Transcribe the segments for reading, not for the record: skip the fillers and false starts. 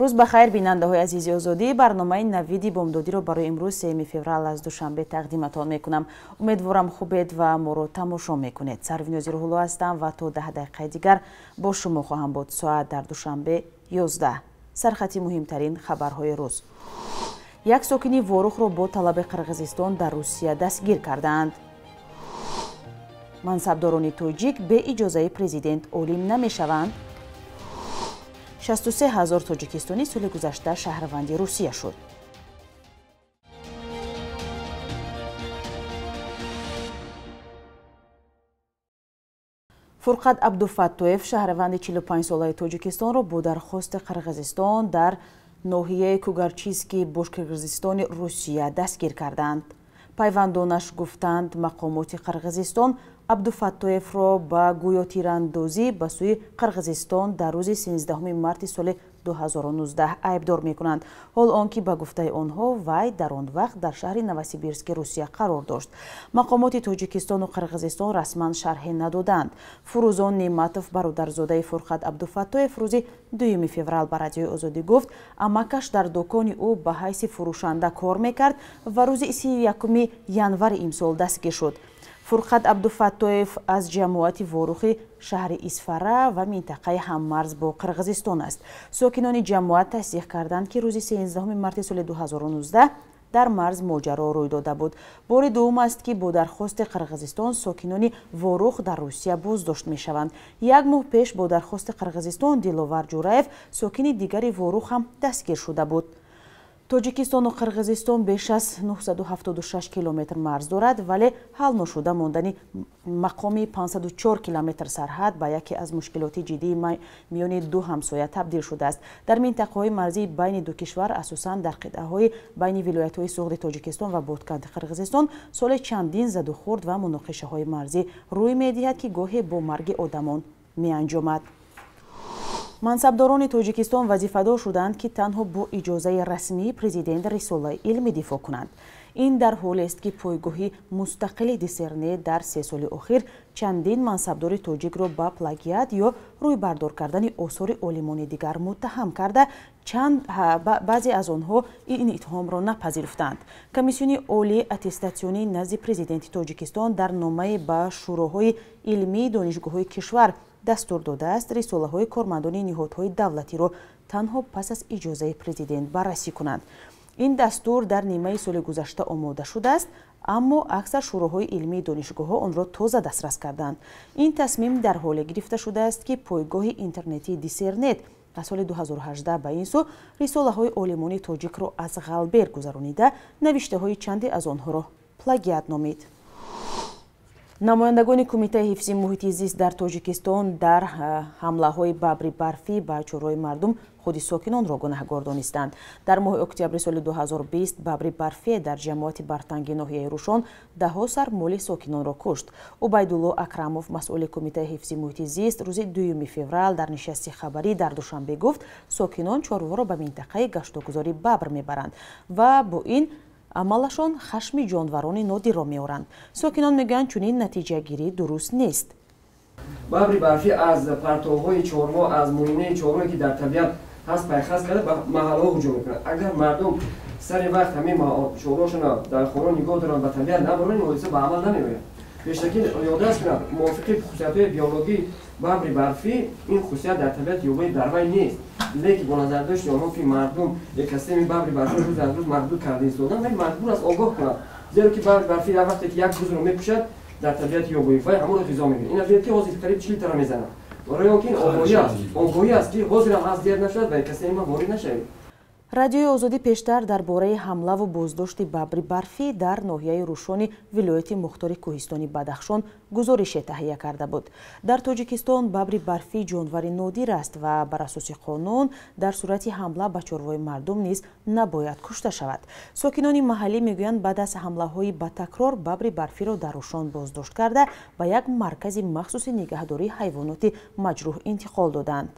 Рӯз ба хайр, бинандаҳои азизи Озодӣ. Барномаи навиди бомдодиро барои имрӯз 3 феврал аз Душанбе тақдиматон мекунам. Умедворам, хубед ва моро тамошо мекунед. Сарвинози Рӯҳулло ҳастам ва то 10 дақиқаи дигар бо шумо хоҳам буд. Соат дар Душанбе 11. Сархати муҳимтарин хабарҳои рӯз. Як сокини Ворухро бо талаби Қирғизистон дар Русия дастгир кардаанд. Мансабдорони тоҷик бе иҷозаи президент олим намешаванд. 63 ҳазор тоҷикистонӣ соли гузашта шаҳрванди Русия шуд. Фурқат Абдуфаттоев, шаҳрванди 45-солаи Тоҷикистонро бо дархости Қирғизистон дар ноҳияи Кугарчиски Бошқирғизистони Русия дастгир карданд. Пайвандонаш гуфтанд, мақомоти Қирғизистон Абдуфаттоевро ба гӯё тирандозӣ ба сӯи Қирғизистон дар рӯзи 13 марти соли 2019 айбдор мекунанд. Ҳол он ки, ба гуфтаи онҳо, вай дар он вақт дар шаҳри Новосибирски Русия қарор дошт. Мақомоти Тоҷикистону Қирғизистон расман шарҳе надоданд. Фурӯзон Неъматов, бародарзодаи Фурқат Абдуфаттоев, рӯзи 2 феврал ба Радиои Озодӣ гуфт, амакаш дар дукони ӯ ба ҳайси фурӯшанда кор мекард ва рӯзи 31 январи имсол дастгир шуд. Фурқат Абдуфаттоев аз ҷамоати Ворухи шаҳри Исфара ва минтақаи ҳаммарз бо Қирғизистон аст. Сокинони ҷамоат тасдиқ карданд, ки рӯзи 13 марти соли 2019 дар марз моҷаро рӯй дода буд. Бори дуввум аст, ки бо дархости Қирғизистон сокинони Ворух дар Русия боздошт мешаванд. Як моҳ пеш бо дархости Қирғизистон Диловар Ҷураев, сокини дигари Ворух, ҳам дастгир шуда буд. Тоҷикистону Қирғизистон беш аз 976 километр марз дорад, вале ҳал ношуда мондани мақоми 504 километр сарҳад ба яке аз мушкилоти ҷиддии миёни ду ҳамсоя табдил шудааст. Дар минтақаҳои марзии байни ду кишвар, асосан дар қитъаҳои байни вилоятҳои Суғди Тоҷикистон ва Ботканди Қирғизистон, соли чандин задухӯрд ва муноқишаҳои марзӣ рӯй медиҳад, ки гоҳе бо марги одамон меанҷомад. Мансабдорони Тоҷикистон вазифадор шуданд, ки танҳо бо иҷозаи расмии президент рисолаи илмӣ дифоъ кунанд. Ин дар ҳолест, ки пойгоҳи мустақили Диссернет дар 3 соли охир чандин мансабдори тоҷикро ба плагиат ё рӯйбардор кардани осори олимони дигар муттаҳам карда, чанд баъзе аз онҳо ин иттиҳомро напазируфтанд. Комиссиони олии аттестатсионии назди президенти Тоҷикистон дар номае ба шӯроҳои илмии донишгоҳҳои кишвар дастур додааст рисолаҳои кормандони ниҳодҳои давлатиро танҳо пас аз иҷозаи президент баррасӣ кунанд. Ин дастур дар нимаи соли гузашта омода шудааст, аммо аксар шӯроҳои илмии донишгоҳҳо онро тоза дастрас карданд. Ин тасмим дар ҳоле гирифта шудааст, ки пойгоҳи интернетии Диссернет аз соли 2018 ба ин сӯ рисолаҳои олимони тоҷикро аз ғалбер гузаронида, навиштаҳои чанде аз онҳоро плагиат номид. Намояндагони Кумитаи ҳифзи муҳити зист дар Тоҷикистон дар ҳамлаҳои бабри барфӣ ба чорвои мардум худи сокинонро гунаҳгор донистанд. Дар моҳи октябри соли 2020 бабри барфие дар ҷамоати Бартанги ноҳияи Рушон даҳҳо сар моли сокинонро кушт. Убайдулло Акрамов, масъули Кумитаи ҳифзи муҳити зист, рӯзи 2 феврал дар нишасти хабарӣ дар Душанбе гуфт, сокинон чорворо ба минтақаи гаштугузори бабр мебаранд ва бо ин амалашон хашми ҷонварони нодирро меоранд. Сокинон мегӯянд, чунин натиҷагирӣ дуруст нест. Бабри барфӣ аз партовҳои чорво, аз муинаи чорвое, ки дар табиат ҳаст, пайхаст карда, ба маҳаллаҳо ҳуҷум мекунад. Агар мардум сари вақт ҳамин чорвошонро дар хона нигоҳ доранд, ба табиат набаранд, ин ҳодиса ба амал намеояд. Пешакӣ ёдрас кунад, мувофиқи хусусиятҳои биологии бабри барфӣ ин хусусият дар табиати ёбои дар вай нест. Лекин бо назардошти онҳо, ки мардум экосистеми бабри барфӣ рӯз аз рӯз маҳдуд карда истодан, вай маҷбур аст огоҳ кунад, зеро ки бабри барфӣ дар вақте ки як гузро мепӯшад дар табиати ёбоӣ, вай ҳамонро ғизо мегирад. Ин бинед, ки ҳозир қариб 40 тара мезанад. Барои он ки ин огоҳӣ аст, огоҳӣ аст, ки ҳозирам ҳаст, дер нашавад, ба экосистема ворид нашавед. Радиои Озодӣ пештар дар бораи ҳамлаву боздошти бабри барфӣ дар ноҳияи Рушони вилояти мухтори кӯҳистони Бадахшон гузорише таҳия карда буд. Дар Тоҷикистон бабри барфӣ ҷонвари нодир аст ва бар асоси қонун дар сурати ҳамла ба чорвои мардум низ набояд кушта шавад. Сокинони маҳаллӣ мегӯянд, баъд аз ҳамлаҳои ба такрор бабри барфиро дар Рушон боздошт карда, ба як маркази махсуси нигаҳдории ҳайвоноти маҷрӯҳ интиқол доданд.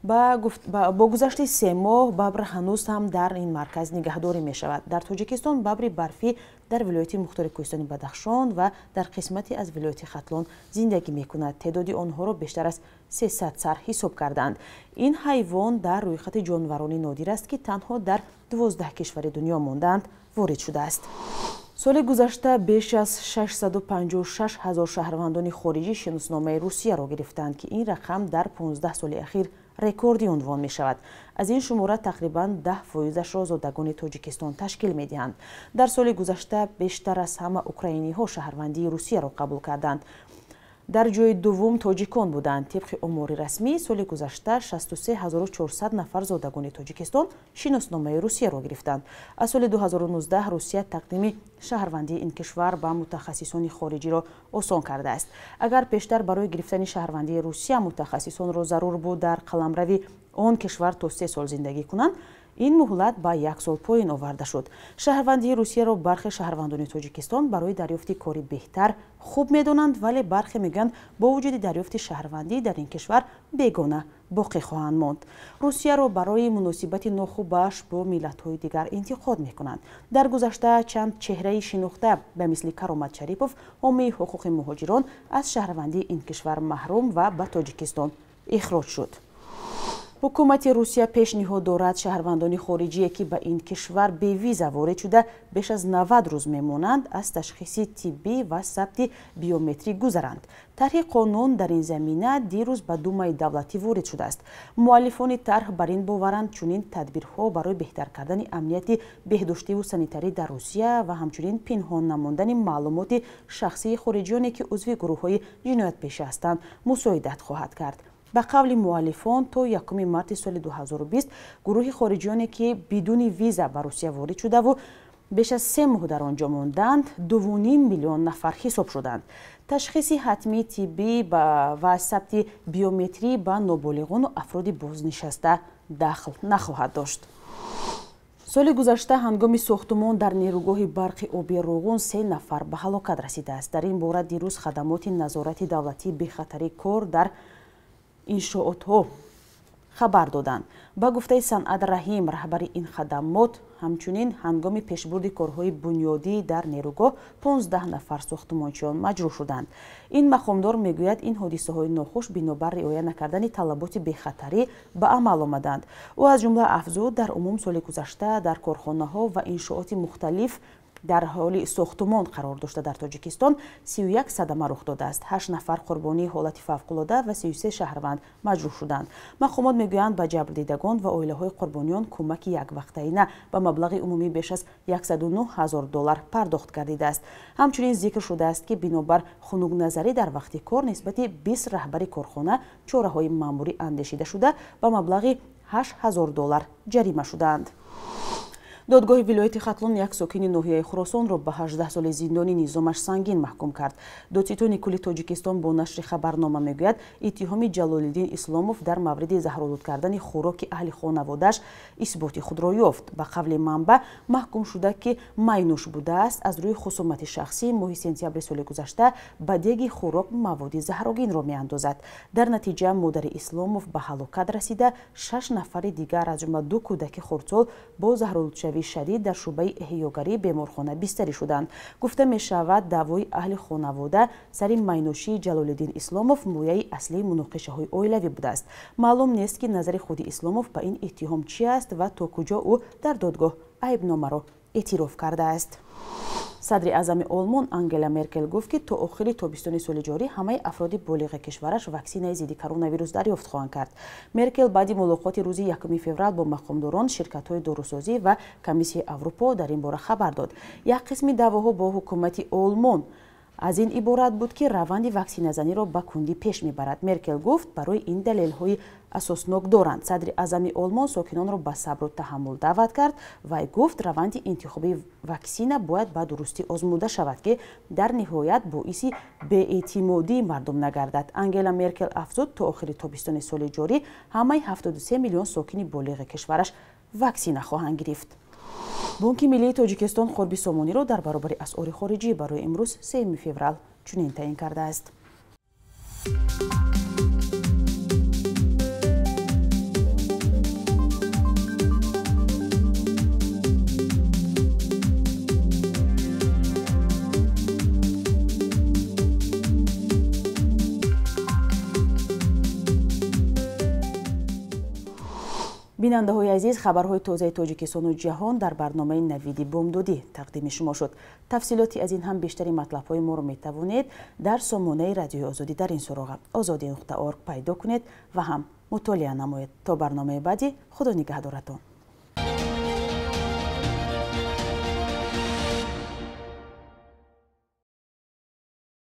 Бо гузашти 3 моҳ бабр ҳанӯз ҳам дар ин марказ нигаҳдорӣ мешавад. Дар Тоҷикистон бабри барфӣ Дар вилояти мухтори кӯҳистони Бадахшон ва дар қисмате аз вилояти Хатлон зиндагӣ мекунад. Теъдоди онҳоро бештар аз 300 сар ҳисоб карданд. Ин ҳайвон дар рӯйхати ҷонварони нодир аст, ки танҳо дар 12 кишвари дунё мондаанд, ворид шудааст. Соли гузашта беш аз 656 ҳазор шаҳрвандони хориҷӣ шиносномаи Русияро гирифтанд, ки ин рақам дар 15 соли ахир рекордӣ унвон мешавад. Аз ин шумора тақрибан 10%-ашро зодагони Тоҷикистон ташкил медиҳанд. Дар соли гузашта бештар аз ҳама украиниҳо шаҳрвандии Русияро қабул карданд. Дар ҷои дуввум тоҷикон буданд. Тибқи омори расмӣ, соли гузашта 63400 нафар зодагони Тоҷикистон шиносномаи Русияро гирифтанд. Аз соли 2019 Русия тақдими шаҳрвандии ин кишвар ба мутахассисони хориҷиро осон кардааст. Агар пештар барои гирифтани шаҳрвандии Русия мутахассисонро зарур буд дар қаламрави он кишвар то 3 сол зиндагӣ кунанд, ин муҳлат ба 1 сол поён оварда шуд. Шаҳрвандии Русияро бархе шаҳрвандони Тоҷикистон барои дарёфти кори беҳтар хуб медонанд, вале бархе мегӯянд, бо вуҷуди дарёфти шаҳрвандӣ дар ин кишвар бегона боқӣ хоҳанд монд. Русияро барои муносибати нохубаш бо миллатҳои дигар интиқод мекунанд. Дар гузашта чанд чеҳраи шинохта ба мисли Каромат Шарипов, ҳомии ҳуқуқи муҳоҷирон, аз шаҳрвандии ин кишвар маҳрум ва ба Тоҷикистон ихроҷ шуд. Ҳукумати Русия пешниҳод дорад шаҳрвандони хориҷие, ки ба ин кишвар бевиза ворид шуда беш аз 90 рӯз мемонанд, аз ташхиси тиббӣ ва сабти биометрӣ гузаранд. Тарҳи қонун дар ин замина дирӯз ба Думаи давлатӣ ворид шудааст. Муаллифони тарҳ бар ин боваранд, чунин тадбирҳо барои беҳтар кардани амнияти беҳдоштиву санитарӣ дар Русия ва ҳамчунин пинҳон намондани маълумоти шахсии хориҷиёне, ки узви гурӯҳҳои ҷиноятпеша ҳастанд, мусоидат хоҳад кард. Ба қавли муаллифон, то 1 марти соли 2020 гурӯҳи хориҷиёне, ки бидуни виза ба Русия ворид шудаву беш аз 3 моҳ дар он ҷо монданд, 2,5 миллион нафар ҳисоб шуданд. Ташхиси ҳатмии тиббӣ ва сабти биометрӣ ба ноболиғону афроди бознишаста дахл нахоҳад дошт. Соли гузашта ҳангоми сохтумон дар нерӯгоҳи барқи оби Роғун 3 нафар ба ҳалокат расидааст. Дар ин бора дирӯз хадамоти назорати давлатии бехатарии кор дар иншоотҳо хабар доданд. Ба гуфтаи Санъат Раҳим, раҳбари ин хадамот, ҳамчунин ҳангоми пешбурди корҳои бунёдӣ дар нерӯгоҳ 15 нафар сохтумончиён маҷрӯҳ шуданд. Ин мақомдор мегӯяд, ин ҳодисаҳои нохуш бинобар риоя накардани талаботи бехатарӣ ба амал омаданд. Ӯ аз ҷумла афзуд, дар умум соли гузашта дар корхонаҳо ва иншооти мухталиф дар ҳоли сохтумон қарор дошта дар Тоҷикистон 31 садама рух додааст. 8 нафар қурбонии ҳолати фавқулода ва 33 шаҳрванд маҷрӯҳ шуданд. Мақомот мегӯянд, ба ҷабрдидагон ва оилаҳои қурбониён кӯмаки яквақтаина ба маблағи умумӣ беш аз 109 ҳазор доллар пардохт гардидааст. Ҳамчунин зикр шудааст, ки бинобар хунукназарӣ дар вақти кор нисбати 20 раҳбари корхона чораҳои маъмурӣ андешида шуда ба маблағи 8 ҳазор доллар ҷарима шуданд. Додгоҳи вилояти Хатлон як сокини ноҳияи Хуросонро ба 18 соли зиндони низомаш сангин маҳкум кард. Додситони кулли Тоҷикистон бо нашри хабарнома мегӯяд, иттиҳоми Ҷалолиддин Исломов дар мавриди заҳролуд кардани хӯроки аҳли хонаводааш исботи худро ёфт. Ба қавли манбаъ, маҳкум шуда, ки майнӯш будааст, аз рӯи хусумати шахсӣ моҳи сентябри соли гузашта ба деги хӯрок маводи заҳрогинро меандозад. Дар натиҷа модари Исломов ба ҳалокат расида, 6 нафари дигар, аз ҷумла 2 кӯдаки хурдсол, бо заҳролудшавӣ шадид дар шӯъбаи эҳёгарии беморхона бистарӣ шуданд. Гуфта мешавад, даъвои аҳли хонавода сари майнӯшии Ҷалолиддин Исломов мояи аслии муноқишаҳои оилавӣ будааст. Маълум нест, ки назари худи Исломов ба ин иттиҳом чи аст ва то куҷо ӯ дар додгоҳ айбномаро эътироф кардааст. Садри аъзами Олмон Ангела Меркел гуфт, ки то охири тобистони соли ҷорӣ ҳамаи афроди болиғи кишвараш ваксинаи зидди коронавирус дарёфт хоҳанд кард. Меркел баъди мулоқоти рӯзи 1 феврал бо мақомдорон, ширкатҳои дорусозӣ ва Комиссияи Аврупо дар ин бора хабар дод. Як қисми даъвоҳо бо ҳукумати Олмон аз ин иборат буд, ки раванди ваксиназаниро ба кундӣ пеш мебарад. Меркел гуфт, барои ин далелҳои асоснок доранд. Садри аъзами Олмон сокинонро ба сабру таҳаммул даъват кард. Вай гуфт, раванди интихоби ваксина бояд ба дурустӣ озмуда шавад, ки дар ниҳоят боиси беэътимодии мардум нагардад. Ангела Меркел афзуд, то охири тобистони соли ҷорӣ ҳамаи 73 миллион сокини болиғи кишвараш ваксина хоҳанд гирифт. Бонки миллии Тоҷикистон қурби сомониро дар баробари асъори хориҷӣ барои имрӯз 3 феврал чунин таъин кардааст. Бинандаҳои азиз, хабарҳои тозаи Тоҷикистону ҷаҳон дар барномаи «Навиди бомдодӣ» тақдими шумо шуд. Тафсилоти аз ин ҳам бештари матлабҳои моро метавонед дар сомонаи Радиои Озодӣ дар ин суроға ozodi.org пайдо кунед ва ҳам мутолиа намоед. То барномаи баъдӣ, Худо нигаҳдоратон.